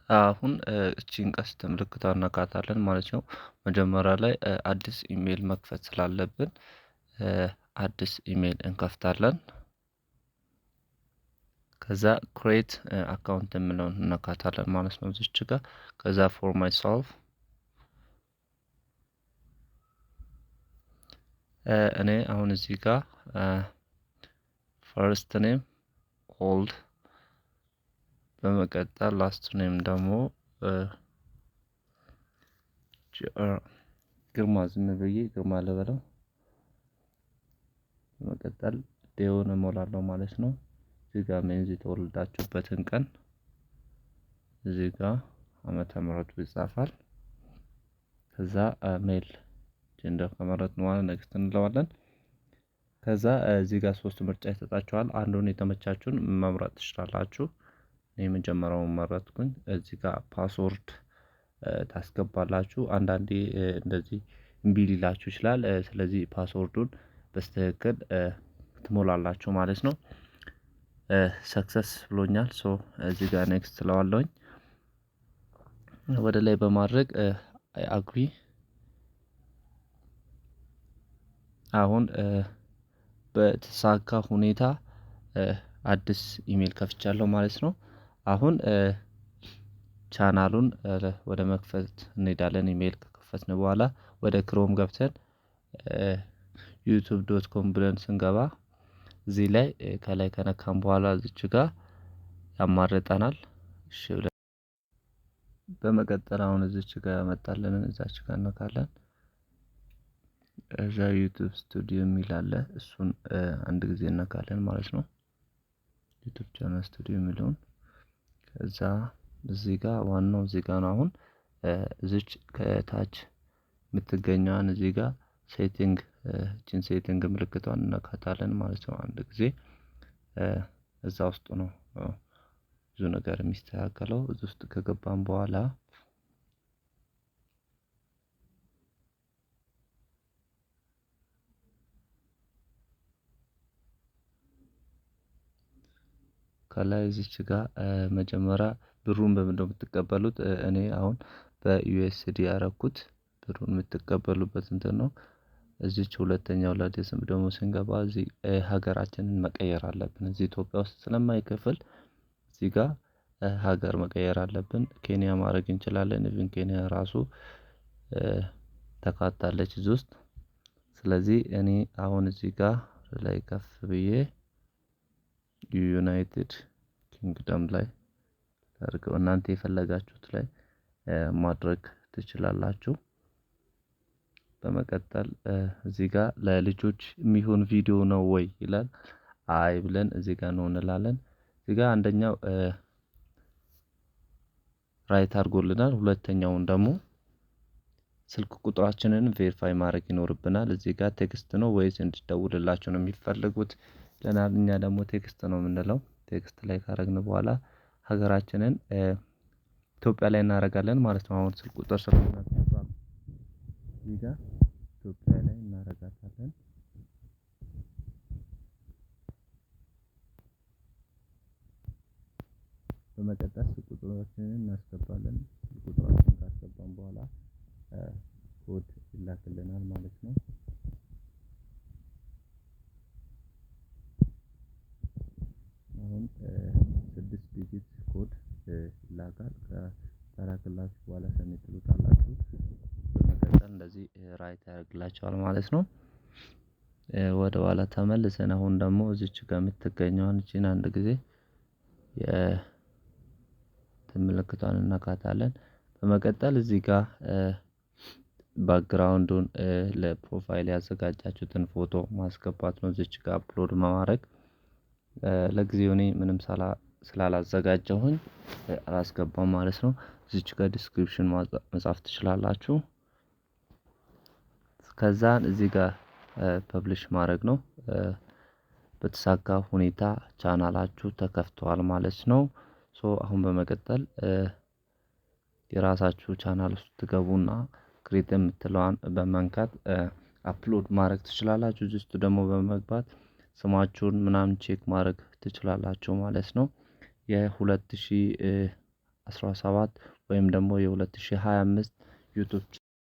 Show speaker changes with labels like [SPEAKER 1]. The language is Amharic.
[SPEAKER 1] አሁን እቺን ቀስት ምልክቷን እነካታለን ማለት ነው። መጀመሪያ ላይ አዲስ ኢሜል መክፈት ስላለብን አዲስ ኢሜል እንከፍታለን። ከዛ create account የምለውን እነካታለን ማለት ነው እዚች ጋር። ከዛ for myself፣ እኔ አሁን እዚህ ጋር first name old፣ በመቀጠል last name ደግሞ ግርማ፣ ዝም ብዬ ግርማ ልበለው። በመቀጠል day ውን እሞላለሁ ማለት ነው። እዚህ ጋር month የተወለዳችሁበትን ቀን፣ እዚህ ጋር ዓመተ ምህረቱ ይጻፋል። ከዛ male gender ከመረጥን በኋላ next እንለዋለን። ከዛ እዚህ ጋር ሶስት ምርጫ ይሰጣችኋል። አንዱን የተመቻችሁን መምረጥ ትችላላችሁ። እኔ የመጀመሪያውን መረጥኩኝ። እዚህ ጋር password ታስገባላችሁ። አንዳንዴ እንደዚህ እምቢ ሊላችሁ ይችላል። ስለዚህ password ኡን በትክክል ትሞላላችሁ ማለት ነው። Success ብሎኛል። So እዚህ ጋር next እለዋለሁኝ። ወደ ላይ በማድረግ I agree። አሁን በተሳካ ሁኔታ አዲስ ኢሜል ከፍቻለሁ ማለት ነው። አሁን ቻናሉን ወደ መክፈት እንሄዳለን። ኢሜል ከከፈትን በኋላ ወደ Chrome ገብተን YouTube.com ብለን ስንገባ እዚህ ላይ ከላይ ከነካን በኋላ እዚች ጋር ያማርጠናል። እሺ ብለን በመቀጠል አሁን እዚች ጋር ያመጣልንን እዛች ጋር እነካለን። እዛ YouTube Studio የሚል አለ፣ እሱን አንድ ጊዜ እነካለን ማለት ነው። YouTube channel studio የሚለውን። ከዛ እዚህ ጋር ዋናው እዚህ ጋር ነው። አሁን እዚች ከታች የምትገኘዋን እዚህ ጋር setting፣ እቺን setting ምልክቷን እነካታለን ማለት ነው። አንድ ጊዜ እዛ ውስጥ ነው ብዙ ነገር የሚስተካከለው። እዚህ ውስጥ ከገባን በኋላ ከላይ እዚች ጋር መጀመሪያ ብሩን በምንድነው የምትቀበሉት? እኔ አሁን በ USD ያረኩት ብሩን የምትቀበሉበት እንትን ነው። እዚች ሁለተኛው ላይ ደግሞ ስንገባ እዚህ ሀገራችንን መቀየር አለብን። እዚህ ኢትዮጵያ ውስጥ ስለማይከፍል እዚህ ጋር ሀገር መቀየር አለብን። ኬንያ ማድረግ እንችላለን። Even ኬንያ ራሱ ተካታለች እዚህ ውስጥ። ስለዚህ እኔ አሁን እዚህ ጋር ላይ ከፍ ብዬ United Kingdom ላይ አድርገው፣ እናንተ የፈለጋችሁት ላይ ማድረግ ትችላላችሁ። በመቀጠል እዚህ ጋር ለልጆች የሚሆን ቪዲዮ ነው ወይ ይላል። አይ ብለን እዚህ ጋር ነው እንላለን። እዚህ ጋር አንደኛው right አድርጎልናል። ሁለተኛውን ደግሞ ስልክ ቁጥራችንን verify ማድረግ ይኖርብናል። እዚህ ጋር text ነው ወይስ እንዲደውልላቸው ነው የሚፈልጉት ይለናል። እኛ ደግሞ text ነው የምንለው። Text ላይ ካረግን በኋላ ሀገራችንን ኢትዮጵያ ላይ እናደርጋለን ማለት ነው። አሁን ስልክ ቁጥር ስለሆነ እዚህ ጋር ኢትዮጵያ ላይ እናደርጋታለን። በመቀጠል ስልክ ቁጥራችንን እናስገባለን። ስልክ ቁጥራችንን ካስገባን በኋላ ኮድ ይላክልናል ማለት ነው። አሁን 6 digit code ይላካል። ከተላከላችሁ በኋላ submit ትሉታላችሁ። በመቀጠል እንደዚህ right ያደርግላችኋል ማለት ነው። ወደ ኋላ ተመልሰን አሁን ደግሞ እዚች ጋር የምትገኘዋን እቺን አንድ ጊዜ የምልክቷን እነካታለን። በመቀጠል እዚህ ጋር background ኡን ለ profile ያዘጋጃችሁትን ፎቶ ማስገባት ነው። እዚች ጋር upload ማድረግ። ለጊዜው እኔ ምንም ስላላዘጋጀሁኝ አላስገባም ማለት ነው። እዚች ጋር description መጻፍ ትችላላችሁ። ከዛን እዚህ ጋር publish ማድረግ ነው። በተሳካ ሁኔታ ቻናላችሁ ተከፍቷል ማለት ነው። So አሁን በመቀጠል የራሳችሁ ቻናል ውስጥ ትገቡና create የምትለዋን በመንካት upload ማድረግ ትችላላችሁ። እዚህ ውስጥ ደግሞ በመግባት ስማችሁን ምናምን check ማድረግ ትችላላችሁ ማለት ነው። የሁለት ሺህ የ2017 ወይም ደግሞ የ2025 YouTube።